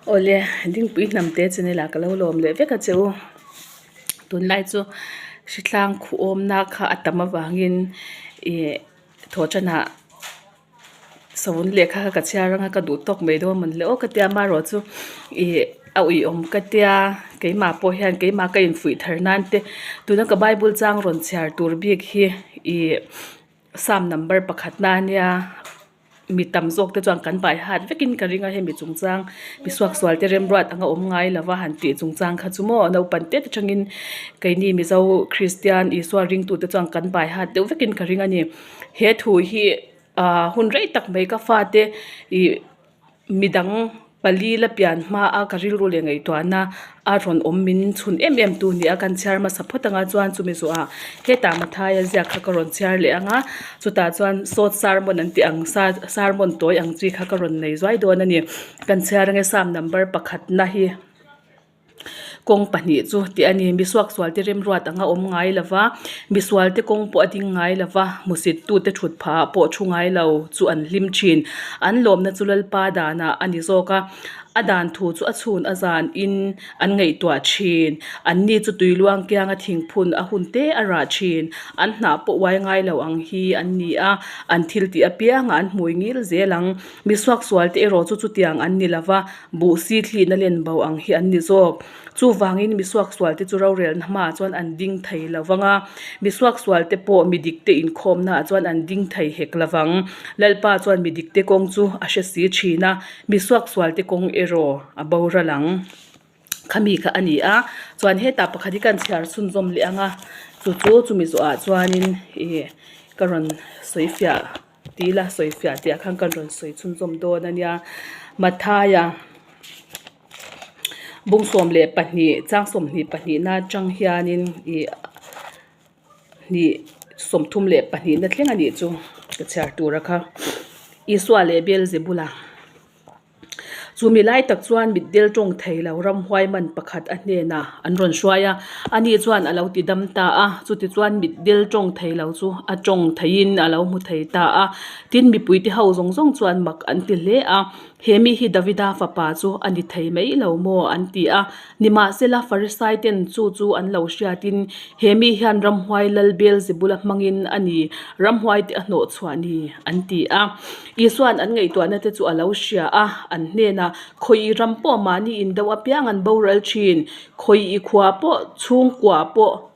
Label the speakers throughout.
Speaker 1: Awle, Dingpui hnamte channel ah ka lo lawm leh vek a che u. Tunlai chu hritlang khuhawmna kha a tam avangin ih thawhtanah savun lehkha kha ka chhiar anga ka duh tawk mai dawn mawn le aw ka tia amaherawh chu ih a uiawm ka tia keimah pawh hian keimah ka infuih thar nan te tuna ka bible chang rawn chhiar tur bik hi ih Psalm number pakhatna a nia. Mi tam zawk te chuan kan bai hat vekin ka ring a hemi chungchang mi suaksual te remruat anga awm ngai lova han tih chungchang kha chu maw naupang tet atangin keini Mizo Kristian Isua ringtute chuan kan bai hat deuh vekin ka ring a ni. He thu hi ah hun rei tak mai ka fate ih Midang pali la pian hma a ka rilru leh ngaihtuahna a rawn awm min chhun em em tu nia kan chhiar hmasa phawt anga chuan chumi zawhah hetah Mathaia ziak kha ka rawn chhiar leh anga chutah chuan sawt sermon an tih ang sermon tawi ang chi kha ka rawn nei zuai dawn a ni kan chhiar ange psalm number pakhatna hi. Kawng pahnih chu tih a ni. Misuaksualte remruat anga awm ngai lo va, misualte kawng pawh a ding ngai lo va, hmusittute thut phah ah pawh thu ngai lo chu an hlim thin. An lawmna chu Lalpa danah a ni zawk a, a dan thu chu a chhun a zan in an ngaihtuah thin. Anni chu tui luang kianga thingphun a hun te a rah thin. An hnah pawh uai ngai lo ang hi an ni a, an thil tih apiangah an hmui ngil zel ang. Misuaksualte erawh chu chutiang an ni lo va, Buh si thlihna len bo ang hi an ni zawk. Chuvangin mi suaksualte chu rorelna hmaah chuan an ding thei lo vang a, mi suaksualte pawh mi dikte inkhawmnaah chuan an ding thei hek lo vang. Lalpa chuan mi dikte kawng chu a hre si thin a, mi suaksualte kawng erawh a boral ang. Khami kha a ni a, chuan hetah pakhat hi kan chhiar chhunzawm leh ang a, chu chu chumi zawhah chuanin ih ka rawn sawifiah. Tih la sawi fiah tih ah khan kan rawn sawi chhunzawm dawn a nia. Mathaia bung 12 chang 22 na atang hianin ih hnih 32 na thleng a nih chu ka chhiar tur a kha. Isua leh Beelzebula. Chumi lai tak chuan mitdel tawng thei lo ramhuai man pakhat a hnenah an rawn hruai a, ani chuan a lo ti dam ta a, chutichuan mitdel tawng thei lo chu a tawng theiin a lo hmu thei ta a. Tin, mipuite ho zawng zawng chuan mak an ti hle a, He mi hi Davida fapa chu a ni thei mai lo maw? an ti a. Nimahsela, Farisai ten chu chu an lo hriatin, He mi hian ramhuai lal Beelzebula hmangin a ni, ramhuai te a hnawh chhuah ni, an ti a. Isua'n an ngaihtuahna te chu a lo hria a, an hnenah, Khawi i ram pawh mahni in deuh apiang an boral thin, khawi i khua pawh, chhungkua pawh,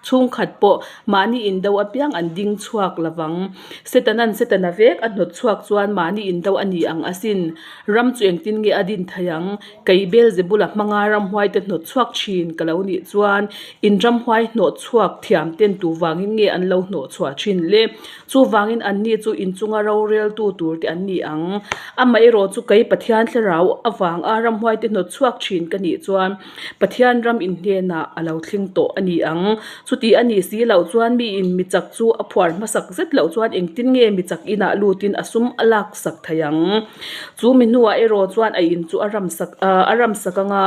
Speaker 1: chhungkhat pawh mahni in deuh apiang an ding chhuak lovang. Setana'n Setana vek a hnawt chhuak chuan mahni in deuh a ni ang asin. Ram chu engtin nge a din thei ang? Kei Beelzebula hmanga ramhuaite hnawt chhuak thin ka lo nih chuan in ramhuai hnawh chhuak thiam ten tu vangin nge an lo hnawh chhuah thin le? Chuvangin anni chu inchunga roreltu tur te an ni ang. Amaherawh chu kei Pathian thlarau avanga ramhuaite hnawt chhuak thin ka nih chuan Pathian ram inhnenah a lo thleng tawh a ni ang. Chuti a nih si loh chuan miin mi chak chu a phuar hmasak zet loh chuan engtin nge mi chak inah lutin a sum a laksak thei ang. Chu mi hnuah erawh chuan a in chu a ramsak a ramsak anga.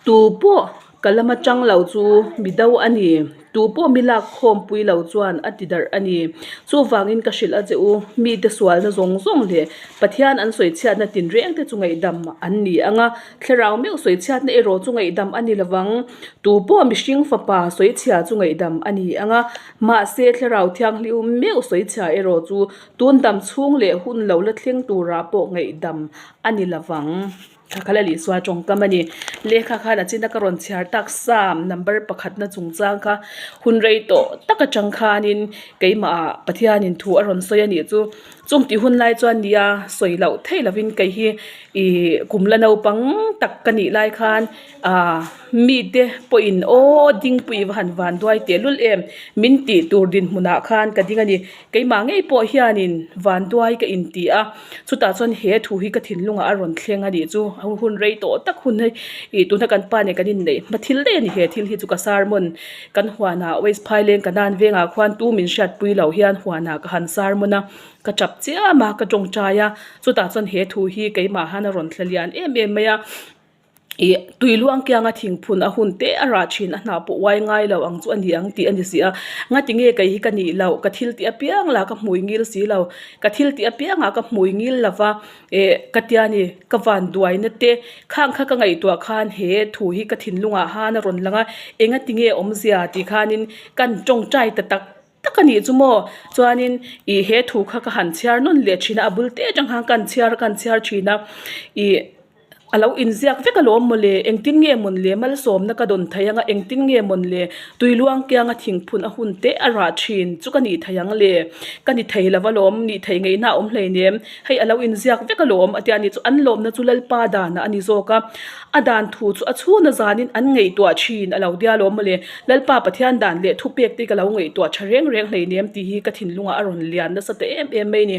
Speaker 1: Tu pawh ka lama chang lo chu mi do a ni. Tu pawh mi lak khawmpui lo chuan a ti darh a ni. Chuvangin ka hrilh a che u, mite sualna zawng zawng leh Pathian an sawichhiatna tinreng te chu ngaihdam an ni ang a, thlarau meuh sawichhiatna erawh chu ngaihdam a ni lovang. Tu pawh mihring fapa sawichhia chu ngaihdam a ni ang a, mahse thlarau thianghlim meuh sawichhia erawh chu tun dam chhung leh hun lo la thleng turah pawh ngaihdam a ni lovang. Thla khala Isua tawngkam a ni. Lehkha khan a china ka rawn chhiar tak Psalm number pakhatna chungchang kha hun rei tawh tak atang khanin keimahah Pathianin thu a rawn sawi a nih chu. Chung tih hun lai chuan nia sawi loh theih lovin kei hi ih kum la naupang tak ka nih lai khan ah mite pawhin aw dingpui va han van duai tehlul em min tih tur dinhmunah khan ka ding a ni. Keimah ngei pawh hianin vanduai ka inti a, chutah chuan he thu hi ka thinlungah a rawn thleng a nih chu, hun rei tawh tak hun hei ih tuna kan pa nen kan inneih hma thil daih a ni he thil hi chu ka sermon kan huanah waste phaileng ka nan vengah khuan tu min hriatpui loh hian huanah ka han sermon a, ka tap chiam a, ka tawngtai a, chutah chuan he thu hi keimah han a rawn thla lian em em mai a. Ih tui luang kianga thingphun a hun te a rah thin a hna pawh uai ngai lo ang chu a ni ang tih a ni si a ngati nge kei hi ka nih loh ka thil tih apiang lah ka hmui ngil si lo ka thil tih apiangah ka hmui ngil lo va eh ka tia ni ka van duaina te khang kha ka ngaihtuah khan he thu hi ka thinlungah han a rawn lang a engati nge awmzia tih khanin kan tawngtai ta tak tak a nih chu maw chuanin ih he thu kha ka han chhiar nawn leh thin a a bul te atang khan ka han chhiar ka han chhiar thin a ih a lo inziak vek alawm mawle engtin nge mawn le malsawmna ka dawn thei anga engtin nge mawn le tui luang kianga thingphun a hun te a rah thin chu ka nih thei ang le ka ni thei lo alawm nih theih ngaihna a awm hleinem hei a lo inziak vek alawm a tia ni chu an lawmna chu Lalpa danah a ni zawk a a dan thu chu a chhun a zanin an ngaihtuah thin a lo tia alawm mawle. Lalpa Pathian dan leh thupek te ka lo ngaihtuah tha reng reng hleinem tih hi ka thinlungah a rawn lian nasa ta em em mai ni.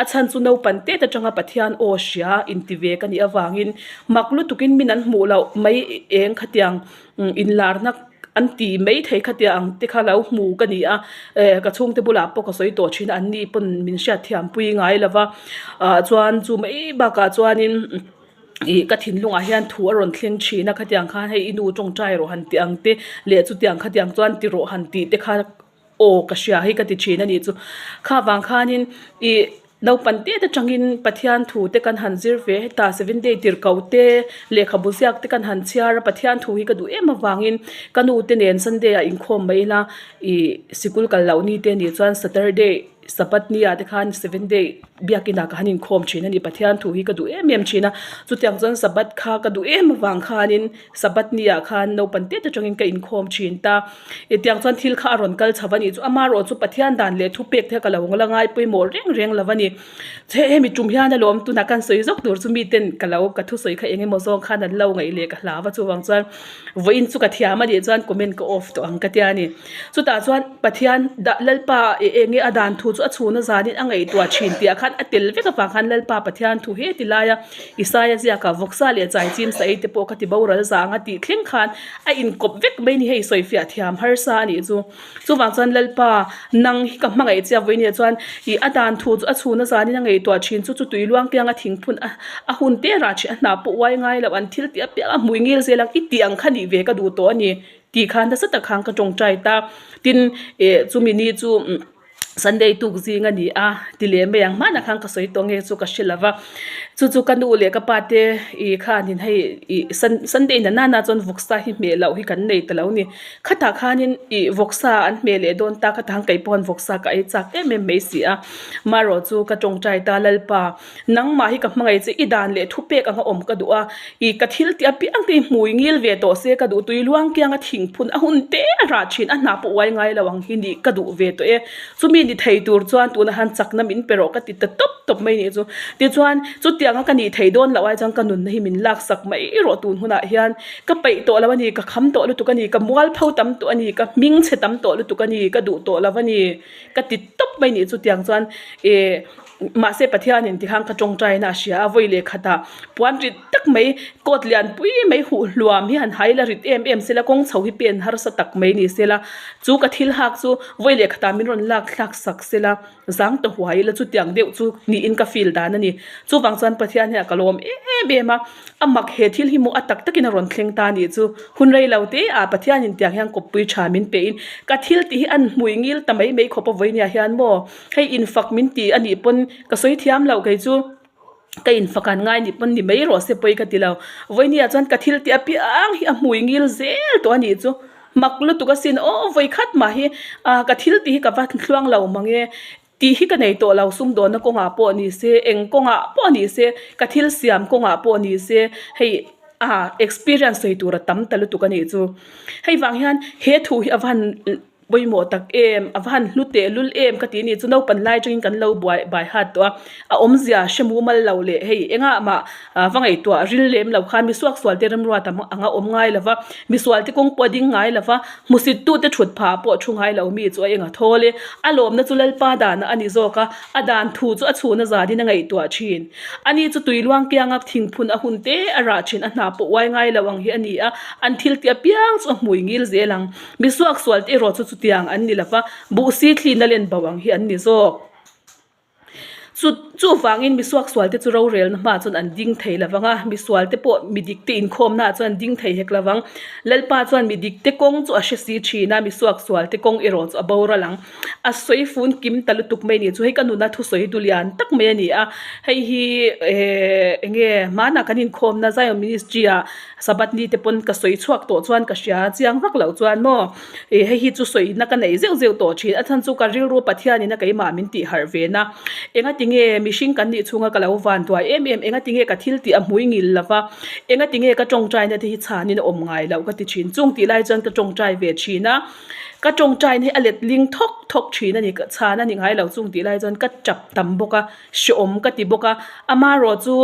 Speaker 1: A chhan chu naupan tet atanga Pathian aw hria inti ve ka nih avangin mak lutukin min an hmuh loh mai eng khatiang inlarna an ti mai thei khatia ang te kha lo hmu ka ni a, eh ka chhungte bulah pawh ka sawi tawh thin a, an ni pawn min hriatthiam pui ngai lova ah chuan chu mai bakah chuanin. Ih ka thinlungah hian thu a rawn thleng thin a khatiang khan hei i nu tawngtai rawh han tih ang te leh chutiang khatiang chuan ti rawh han tih te kha aw ka hria hi ka ti thin a nih chu kha vang khanin ih naupang tet atangin Pathian thu te kan han zir ve heta seven day tirhkoh te lehkhabu ziak te kan han chhiar a Pathian thu hi ka duh em avangin ka nu te nen Sunday ah inkhawm mai ila ih sikul kal loh ni te nih chuan Saturday. Sabbath ni ah te khan seven day biakin ah ka han inkhawm thin a ni Pathian thu hi ka duh em em thin a chutiang chuan Sabbath kha ka duh em avang khanin Sabbath ni ah khan naupang tet atangin ka inkhawm thin ta hetiang chuan thil kha a rawn kal chho a ni chu amaherawh chu Pathian dan leh thupek te ka lo la ngai pawimawh reng reng lo a ni he hemi tum hian alawm tunah kan sawi zawk tur chu miten ka lo ka thusawi kha eng emaw zawng khan an lo ngaih leh ka hlau a chuvang chuan vawiin chu ka thiam a nih chuan comment ka off tawh ang ka tia a ni. Chutah chuan Pathian dah Lalpa eh eng nge a dan thu chu a chhun a zanin a ngaihtuah thin tih ah khan a tel vek avang khan Lalpa Pathian thu he ti laia Isaia ziakah vawksa leh chaichim sa ei te pawh ka ti boral za anga tih thleng khan a inkawp vek mai ni hei sawifiah thiam harsa a nih chu. Chuvang chuan Lalpa nang hi ka hmangaih che a vawiin ah chuan ih a dan thu chu a chhun a zanin a ngaihtuah thin chu chu tui luang kianga thingphun a a hun te rah thin a hna pawh uai ngai loh an thil tih apiang a hmui ngil zel ang i tih ang kha nih ve ka duh tawh a ni. Tih khan nasa tak khan ka tawngtai ta. Tin, eh chumi ni chu Sunday tuk zing a ni a, ti leh mai ang hmanah khan ka sawi tawh nge chu ka hre lo va. Chu chu ka nu leh ka pa te ih khanin hei ih Sunday na nana chuan vawksa hi hmeh loh hi kan nei ta lo ni. Khatah khanin ih vawksa an hmeh leh dawn ta, khatah khan kei pawh vawksa ka ei chak em em mai si a. Marawh chu ka tawngtai ta Lalpa. Nangmah hi ka hmangaih che, i dan leh thupek anga awm ka duh a, i ka thil tih apiang te hi hmui ngil ve tawh se ka duh, tui luang kianga thing phun a hun te a rah thin, a hna pawh uai ngai lo ang hi nih ka duh ve tawh e, chumi ni thei tur chuan tuna han chakna min pe rawh ka ti ta tawp tawp mai nih chu. Tichuan, chutianga ka nih thei dawn loh ai chuan ka nunna hi min laksak mai rawh tun hunah hian ka peih tawh lo a ni, ka kham tawh lutuk a ni, ka mualpho tam tawh a ni, ka hming chhe tam tawh lutuk a ni, ka duh tawh lo a ni ka ti tawp mai nih chutiang chuan eh. Mahse Pathianin tikhan ka tawngtaina a hria a, vawi leh khatah puan rit tak mai coat lian pui mai huh hluam hi han hai la rit em em sela kawng chho hi pen harsa tak mai ni sela chu ka thil hak chu vawi leh khatah min rawn lak thlak sak sela zang ta huai ila chutiang deuh chu niin ka feel dan a ni. Chuvang chuan Pathian hian ka lawm em em a, a mak he thil hi maw a tak takin a rawn thleng ta a nih chu. Hun rei lo te ah Pathianin tiang hian kawppui tha min pehin ka thil tih hi an hmui ngil ta mai mai khawp a vawinia hian maw. Hei infak min ti a nih pawn ka sawi thiam loh kei chu ka infak an ngai nih pawn ni mai rawh se pawi ka ti lo. Vawinia chuan ka thil tih apiang hi a hmui ngil zel tawh a nih chu mak lutuk asin aw vawi khat mah hi ah ka thil tih hi ka va thluang lo mang e tih hi ka nei tawh lo sumdawnna kawngah pawh ni se eng kawngah pawh ni se ka thil siam kawngah pawh ni se hei ah experience sawi tur a tam ta lutuk a nih chu. Hei vang hian he thu hi a van. Pawimawh tak em, a va han hlu teh lul em ka ti ni chu naupan lai atangin kan lo buai bai hat tawh a, a awmzia hre mumal lo leh hei engah mah va ngaihtuah ril lem lo khan misuak sual te remruat anga awm ngai lo va, misual te kawng pawh a ding ngai lo va, hmusit tu te thut phah pawh thu ngai lo mi chu a eng a thawl e, a lawmna chu Lalpa dana a ni zawk a, a dan thu chu a chhun a zanin a ngaihtuah thin. Ani chu tui luang kianga thingphun a hun te a rah thin a hna pawh uai ngai lo ang hi a ni a, an thil tih apiang chu a hmui ngil zel ang. Mi suaksual te erawh chu chutiang an ni lova, buh si thlina len bo ang hi an ni zawk. Chu Chuvangin misuaksualte chu rorelna hmaah chuan an ding thei lo vang a, misualte pawh mi dikte inkhawmnaah chuan an ding thei hek lo vang. Lalpa chuan mi dikte kawng chu a hre si thin a, misuaksualte kawng erawh chu a boral ang. A sawi fun kim ta lutuk mai a ni chu hei ka nuna thusawi du lian tak mai a ni a, hei hi ehh eng nge hmanah kan inkhawmna Zion Ministry ah Sabbath ni te pawn ka sawi chhuak tawh chuan ka hria chiang vak loh chuan maw ih hei hi chu sawina ka nei zeuh zeuh tawh thin a chhan chu ka rilru Pathianin a keimah min tih harh ve na enga tinge mihring kan nih chhunga ka lo van tuai em em enga tinge ka thil tih a hmui ngil lo va enga tinge ka tawngtai na te hi chhanin a awm ngai loh ka ti thin chung tih lai chuan ka tawngtai ve thin a ka tawngtai na hi a let ling thawk thawk thin a ni chhan a ni ngai lo chung tih lai chuan ka tap tam bawk a hreawm ka ti bawk a amaherawh chu.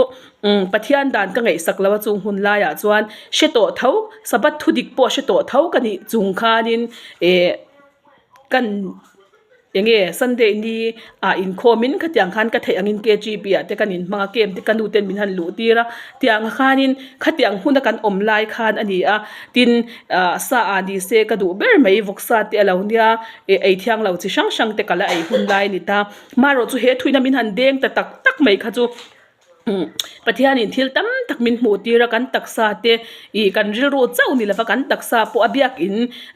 Speaker 1: Umm Pathian dan ka ngaihsak lo a chung hun laiah chuan hre tawh tho Sabbath thu dik pawh hre tawh tho ka nih chung khanin eh kan eng nge Sunday ni ah inkhawmin khatiang khan ka theih angin KGB ah te kan inhmang a camp te ka nu ten min han luh tir a tiang khanin khatiang huna kan awm lai khan a ni a tin ah sa ah ni se ka duh ber mai vawksa te a lo nia eh ei thiang lo chi hrang hrang te ka la ei hun lai a ni ta marawh chu he thuina min han deng ta tak tak mai kha chu. Pathianin thil tam tak min hmuh tir a kan taksa te ih kan rilru chauh ni lova kan taksa pawh a biakin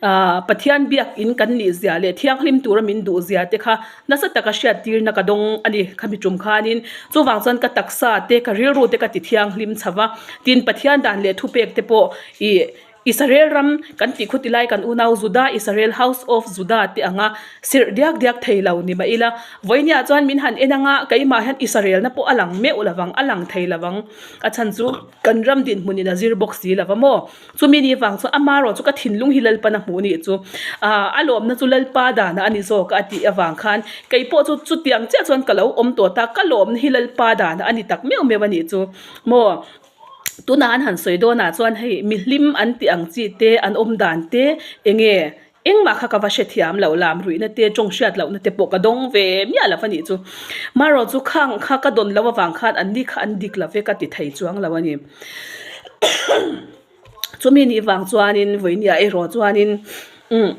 Speaker 1: ah Pathian biakin kan nih zia leh thianghlim tura min duh zia te kha nasa taka hriat tirna ka dawng a ni khami tum khanin chuvang chuan ka taksa te ka rilru te ka ti thianghlim chho va tin Pathian dan leh thupek te pawh ih Israel ram kan tih khuti lai kan unau Juda, Israel House of Judah te anga sirh diak diak thei lo ni mah ila, vawinia chuan min han en anga keimah hian Israel na pawh a lang meuh lo vang, a lang thei lo vang. A chhan chu kan ram dinhmunin a zir bawk si lo va maw? Chumi ni vang chuan ama erawh chu ka thinlung hi Lalpan a hmuh nih chu ah a lawmna chu Lalpa danah a ni zawk a tih avang khan kei pawh chu chutiang chiah chuan ka lo awm tawh ta, ka lawmna hi Lalpa danah a ni tak meuh meuh a nih chu maw? Tunah an han sawi dawnah chuan hei mihlim an tih ang chi te an awm dan te eng nge engmah kha ka va hrethiam loh lam ruihna te tawng hriat lohna te pawh ka dawng ve miah lo a nih chu. Marawh chu khang kha ka dawn loh avang khan an ni kha an dik lo ve ka ti thei chuang lo a ni. Chumi nih vang chuanin vawinia erawh chuanin umm.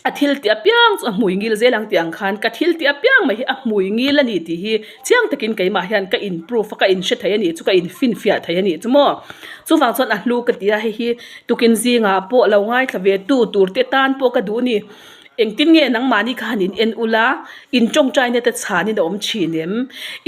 Speaker 1: A thil tih apiang chu a hmui ngil zel ang tih ang khan ka thil tih apiang mai hi a hmui ngil a ni tih hi chiang takin keimah hian ka in proof a ka in hre thei a nih chu ka in finfiah thei a nih chu maw. Chuvang chuan a hlu ka ti a hei hi tukin zingah pawh lo ngaithla ve tu tur te tan pawh ka duh a ni. Engtin nge nangmahni kha han in en ula in tawngtaina te chhanin a awm thin em?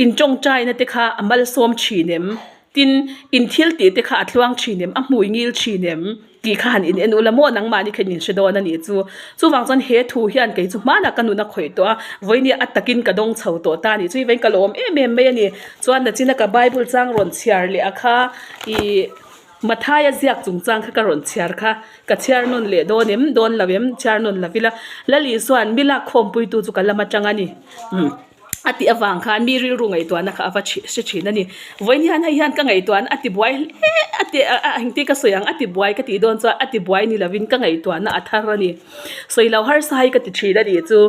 Speaker 1: In tawngtaina te kha a malsawm thin em? Tin, in thil tih te kha a tluang thin em? A hmui ngil thin em? Tih kha han in en ula maw nangmahni kha in inhre dawn a nih chu. Chuvang chuan he thu hian kei chu hmanah ka nun a khawih tawh a, vawinia a takin ka dawng chho tawh ta a nih chu hei vawiin ka lawm em em mai a ni. Chuan nachina ka Bible chang rawn chhiar leh a kha ih Mathaia ziak chungchang kha ka rawn chhiar kha ka chhiar nawn leh dawn em dawn lo em chhiar nawn lo ila Lali chuan mi lak khawmpuitu chu ka lam atang a ni. A tih avang khan mi rilru ngaihtuahna kha a va hre thin a ni. Vawiin hian hei hian ka ngaihtuahna a tibuai hle a ti a engtin ka sawi ang a tibuai ka tih dawn chuan a tibuai ni lovin ka ngaihtuahna a thar a ni. Sawi lo harsa hi ka ti thin a nih chu.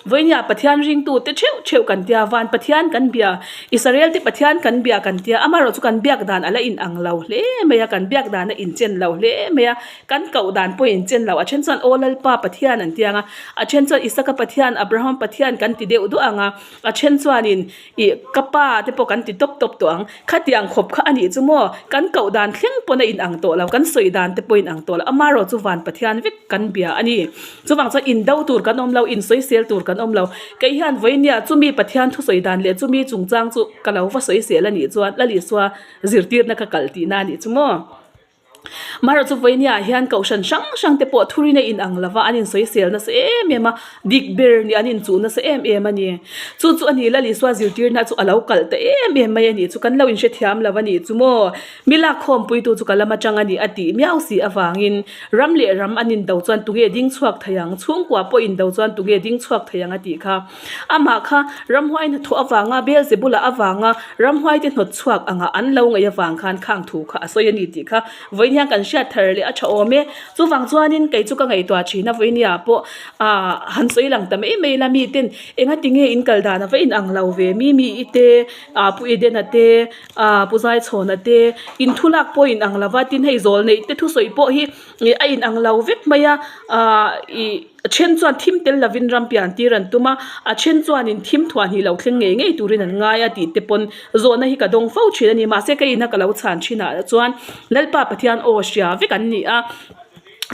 Speaker 1: Vawiin hian Pathian ringtute theuh theuh kan tia van Pathian kan bia Israel te Pathian kan bia kan tia amaherawhchu kan biak dan a la inang lo hle mai a kan biak dan a inchen lo hle mai a. Kan koh dan pawh in chen lo. A then chuan Aw Lalpa Pathian an ti ang a, a then chuan Isaka Pathian, Abraham Pathian kan ti deuh duah ang a, a then chuanin ih ka pa te pawh kan ti tawp tawp tawh ang. Khatiang khawp kha a nih chu maw? Kan koh dan thleng pawn a inang tawh lo, kan sawi dan te pawh a inang tawh lo. Amaherawh chu van Pathian vek kan bia a ni. Chuvang chuan indo tur kan awm lo, insawisel tur kan awm lo. Kei hian vawinia chumi Pathian thusawi dan leh chumi chungchang chu ka lo va sawisel a nih chuan Lalisua zirtirna ka kalh tihna a nih chu maw? Marawh chu vawinia hian kohhran hrang hrang te pawh thurin a inang lova an insawisel nasa em em a, dik ber nih an inchuh nasa em em a ni. Chu chu a ni Lal Isua zirtirna chu a lo kalh ta em em mai a nih chu kan lo inhrethiam lo a nih chu maw? Mi lakkhawmpuitu chu ka lam atang a ni a tih miau si avangin ram leh ram an indo chuan tunge ding chhuak thei ang, chhungkua pawh indo chuan tunge ding chhuak thei ang a tih kha. Amah kha ramhuai hnathawh avanga Beelzebula avanga ramhuaite hnawt chhuak angah an lo ngaih avang khan khang thu kha a sawi a ni tih kha vawiin hian kan hriat thar leh a tha awm e. Chuvang chuanin kei chu ka ngaihtuah thin a vawinia pawh ah han sawi lang ta mai mai la miten enga tinge in kal dan a va inang lo ve mi mi i te ah Pu Edena te ah Pu Zaichhawna te in thu lak pawh inang lo va tin hei zawl neih te thusawi pawh hi a inang lo vek mai a ah ih. A then chuan thim tel lovin ram pian tir an tum a, a then chuanin thim thuah hnih lo thleng ngei ngei turin an ngai a tih te pawn zawhna hi ka dawng fo thin a ni. Mahse ka ina ka lo chhan thinah chuan Lalpa Pathian aw hria vek an ni a,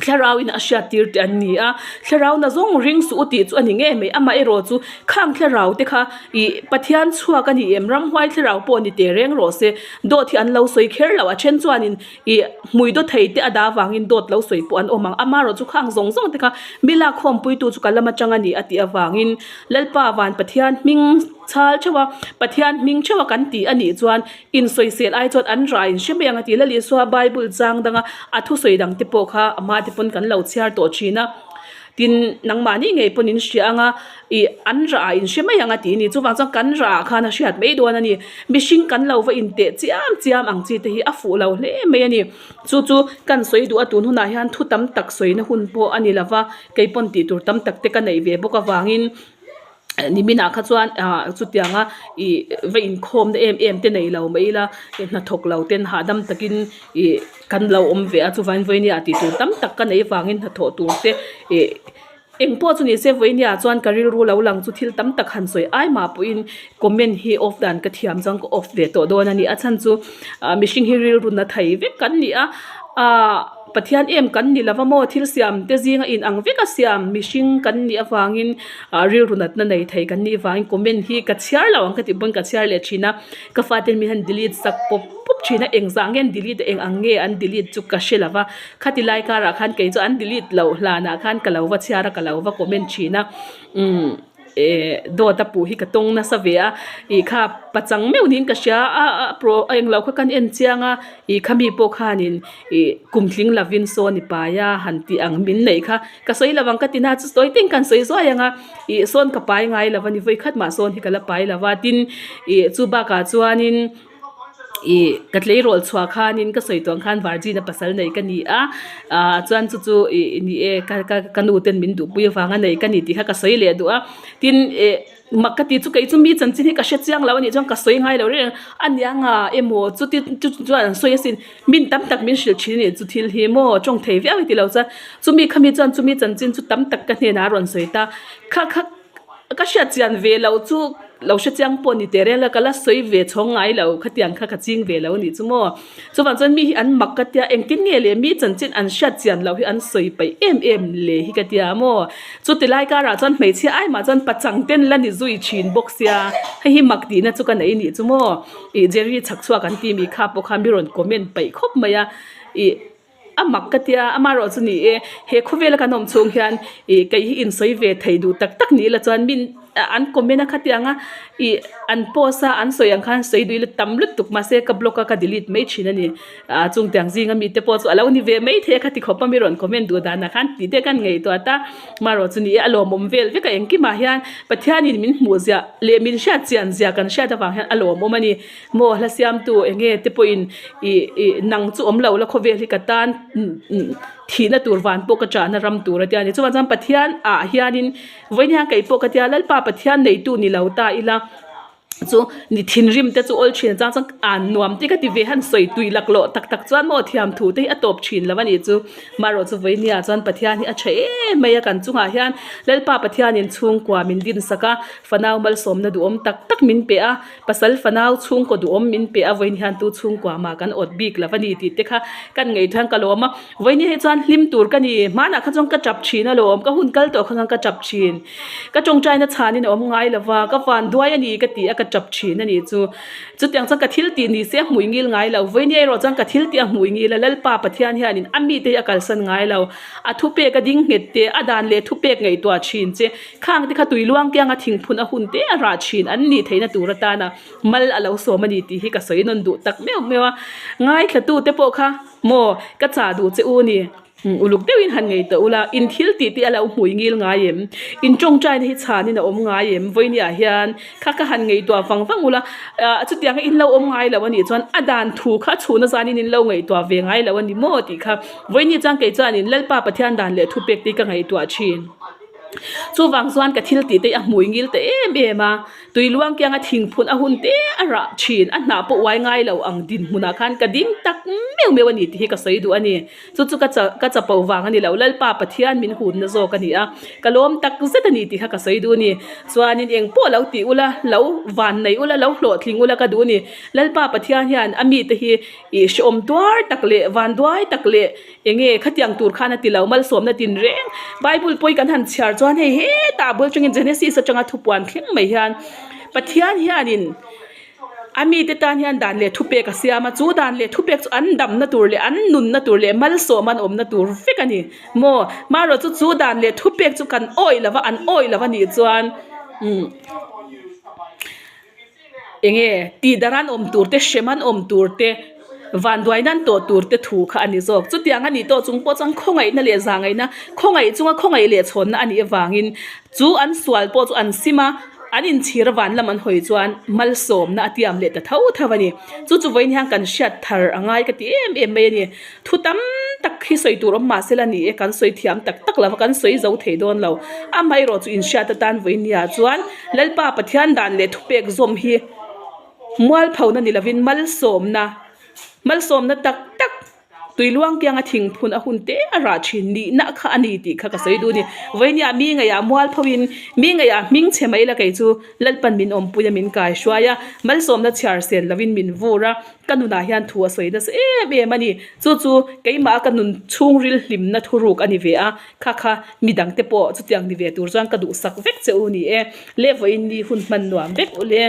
Speaker 1: thlarauin a hriat tir tih an ni a, thlarau na zawng ring suh u tih chu a ni ngei mai. Amaherawh chu khang thlarau te kha ih Pathian chhuak a ni em? Ramhuai thlarau pawh ni teh reng rawh se. Dawt hi an lo sawi kher lo. A then chuanin Ih, hmui dawt thei te a dah avangin dawt lo sawi pawh an awm ang. Amaherawh chu khang zawng zawng te kha mi lak khawmpuitu chu ka lam atang a ni a tih avangin Lalpa van Pathian hming chhal theuh a, Pathian hming theuh a kan tih a nih chuan insawisel ai chuan an rah in hre mai ang a ti. Lal Isua Bible chang danga a thusawi dang te pawh kha amah te pawn kan lo chhiar tawh thin a. Tin, nangmahni ngei pawn in hria ang a, ih, an rah ah in hre mai ang a tih a ni. Chuvang chuan kan rah ah khan a hriat mai dawn a ni. Mihring kan lo va inteh chiam chiam ang chi te hi a fuh lo hle mai a ni. Chu chu kan sawi duh a, tun hunah hian thu tam tak sawina hun pawh a ni lo va, kei pawn tih tur tam tak te ka neih ve bawk avangin Niminah kha chuan ah chutianga ih va inkhawmna em em te nei lo mai ila hnathawk lo ten hahdam takin ih kan lo awm ve a chuvangin vawinia tih tur tam tak ka neih avangin hnathawh tur te ih engpawh chu ni se vawinia chuan ka rilru lo lang chu thil tam tak han sawi ai mah pawhin comment hi off dan ka thiam chuan ka off ve tawh dawn a ni a chhan chu ah mihring hi rilru na thei vek kan ni a ah. Pathian em kan ni lova maw thil siam te zinga in ang vek a siam mihring kan nih avangin ah rilru natna nei thei kan nih vangin comment hi ka chhiar lo ang ka tih pawn ka chhiar leh thin a ka faten min han delete sak pawp pawp thin a engzah nge an delete a eng ang nge an delete chu ka hre lova khati lai karah khan kei chu an delete loh hlanah khan ka lo va chhiar a ka lo va comment thin a umm. Eh dawt a puh hi ka tawng nasa ve a ih kha pachang meuh niin ka hria a a pro a englo kha kan en chiang a ih khami pawh khanin ih kum tling lovin sawn i pai a han tih ang min neih kha ka sawi lo ang ka ti na chu sawi teng kan sawi zuai ang a ih sawn ka pai ngai lo a ni vawi khat mah sawn hi ka la pai lo a tin ih chu bakah chuanin. Ih ka tleirawl chhuah khanin ka sawi tuang khan virgin a pasal nei ka ni a ah chuan chu chu ih ni e ka ka ka nu ten min duhpui avanga nei ka ni tih kha ka sawi leh duh a tin eh mak ka tih chu kei chu mi chanchin hi ka hre chiang lo a nih chuan ka sawi ngai lo reng a nia nga emaw chuti chu chuan an sawi asin min tam tak min hrilh thin a nih chu thil hi maw tawng thei viau hi ti lo chuan chumi khami chuan chumi chanchin chu tam tak ka hnenah a rawn sawi ta kha kha. Ka hriat chian ve loh chu lo hre chiang pawh ni teh reng la ka la sawi ve chhawng ngai lo khatiang kha ka ching ve lo a nih chu maw. Chuvang chuan mi hi an mak ka tia engtin nge leh mi chanchin an hriat chian loh hi an sawi paih em em le hi ka tia maw. Chuti lai karah chuan hmeichhia ai mah chuan pachang ten la ni zui thin bawk sia hei hi mak tihna chu ka nei a nih chu maw. Ih Jerry chhak chhuak an tih mi kha pawh khan mi rawn comment paih khawp mai a ih. A mak ka tia, amaherawh chu ni e, he khawvela kan awm chhung hian ih kei hi insawi ve thei duh tak tak ni ila chuan min an comment a khatiang a ih an post a an sawi ang khan sawi duh ila tam lutuk mahse ka block a ka delete mai thin a ni ah chung tiang zinga mite pawh chu a lo ni ve mai thei a khati khawp a mi rawn comment duh danah khan tih te kan ngaihtuah ta amaherawh chu ni e a lawmawm vel vek a engkimah hian Pathianin min hmuh ziah leh min hriat chian zia kan hriat avang hian a lawmawm a ni. Maw hla siamtu eng nge te pawhin ih ih nang chu awm lo la khawvel hi ka tan thihna tur van pawh ka chahna ram tur a tia ni. Chuvang chuan Pathian ah hianin vawiin hian kei pawh ka tia Lalpa Pathian neitu ni lo ta ila chu ni thinrim te chu awl thin chang chuan an nuam te ka ti ve han sawi tui laklawh tak tak chuan maw thiam thu te hi a tawp thin lo a nih chu. Marawh chu vawinia chuan Pathian hi a tha em mai a kan chungah hian Lalpa Pathianin chhungkua min dinsak a fanau malsawmna duhawm tak tak min pe a. Pasal fanau chhungkaw duhawm min pe a, vawiin hian tu chhungkua mah kan awt bik lo a ni tih te kha kan ngaihtuah hian ka lawm a, vawiin hi chuan hlim tur ka ni, hmanah kha chuan ka tap thin alawm, ka hun kal tawh kha chuan ka tap thin, ka tawngtaina chhanin a awm ngai lo va, ka van duai a ni ka ti a ka tap thin a nih chu, chutiang chuan ka thil tih ni se a hmui ngil ngai lo, vawiin hi erawh chuan ka thil tih a hmui ngil a, Lalpa Pathian hianin a mite hi a kalsan ngai lo, a thupek a ding nghet te, a dan leh thupek ngaihtuah thin che. Khang te kha tui luang kianga thingphun a hun te a rah thin an nih theihna tur atana mal a lo sawm a ni tih hi ka sawi nawn duh tak meuh meuh a. Ngaithla tu te pawh kha maw ka chah duh che u ni uluk deuhin han ngei tawh ula in thil tih te a lo hmui ngil ngai em? In tawngtaina hi chhanin a awm ngai em? Vawinia hian kha ka han ngaihtuah vang vang ula ah chutianga in lo awm ngai lo a nih chuan a dan thu kha a chhuna zanin in lo ngaihtuah ve ngai lo a ni maw tih kha vawinia chuan kei chuanin Lalpa Pathian dan leh thupek te hi ka ngaihtuah thin. Chuvang chuan ka thil tih te hi a hmui ngil ta em em a, tui luang kianga thingphun a hun te a rah thin, a hnah pawh uai ngai lo ang dinhmunah khan ka ding tak meuh meuh a ni tih hi ka sawi duh a ni. Chu chu ka ka chapo vang a ni lo, Lalpa Pathian min hunna zawk a ni a, ka lawm tak zet a ni tih kha ka sawi duh a ni. Chuanin eng pawh lo tih ula, lo van nei ula, lo hlawhtling ula ka duh a ni. Lalpa Pathian hian a mite hi ih hrehawm tuar tak leh vanduai tak leh enge khatiang tur khan a ti lo, malsawmna tin reng. Bible pawi kan han chhiar chuan hei hetah bul atangin Genesis atanga thupuan thleng mai hian Pathian hianin A mite tan hian dan leh thupek a siam a, chu dan leh thupek chu an damna tur leh an nunna tur leh malsawm an awmna tur vek a ni. Maw? Marawh chu chu dan leh thupek chu kan awih lo va, an awih lo a nih chuan umm eng nge tihdarh an awm tur te, hrem an awm tur te, vanduaina an tawh tur te thu kha a ni zawk. Chutiang a nih tawh chung pawh chuan khawngaihna leh zahngaihna, khawngaih chunga khawngaih leh chhawnna a nih avangin chu an sual pawh chu an sim a, An inchhir van lam an hawi chuan malsawmna a tiam leh ta tho tho a ni. Chu chu vawiin hian kan hriat thar a ngai ka ti em em mai a ni. Thu tam tak hi sawi tur awm mahse la ni e, kan sawi thiam tak tak lo va, kan sawi zo thei dawn lo. Amaherawh chu inhriat atan vawiin nia chuan Lalpa Pathian dan leh thupek zawm hi mualphona ni lovin malsawmna, malsawmna tak tak, Tui luang kianga thingphun a hun te a rah thin nihna kha a ni tih kha ka sawi duh a ni. Vawinia mi ngeiah mual pho in, mi ngeiah hming chhe mai la kei chu Lalpan min awmpui a min kai hruai a, malsawmna chhiar sen lovin min vur a, ka nunah hian thu a sawi nasa em em a ni. Chu chu keimah a ka nun chhungril hlimna thuruk a ni ve a, kha kha midangte pawh chutiang ni ve tur chuan ka duhsak vek che u ni e. Le vawiin ni hun hman nuam vek u le.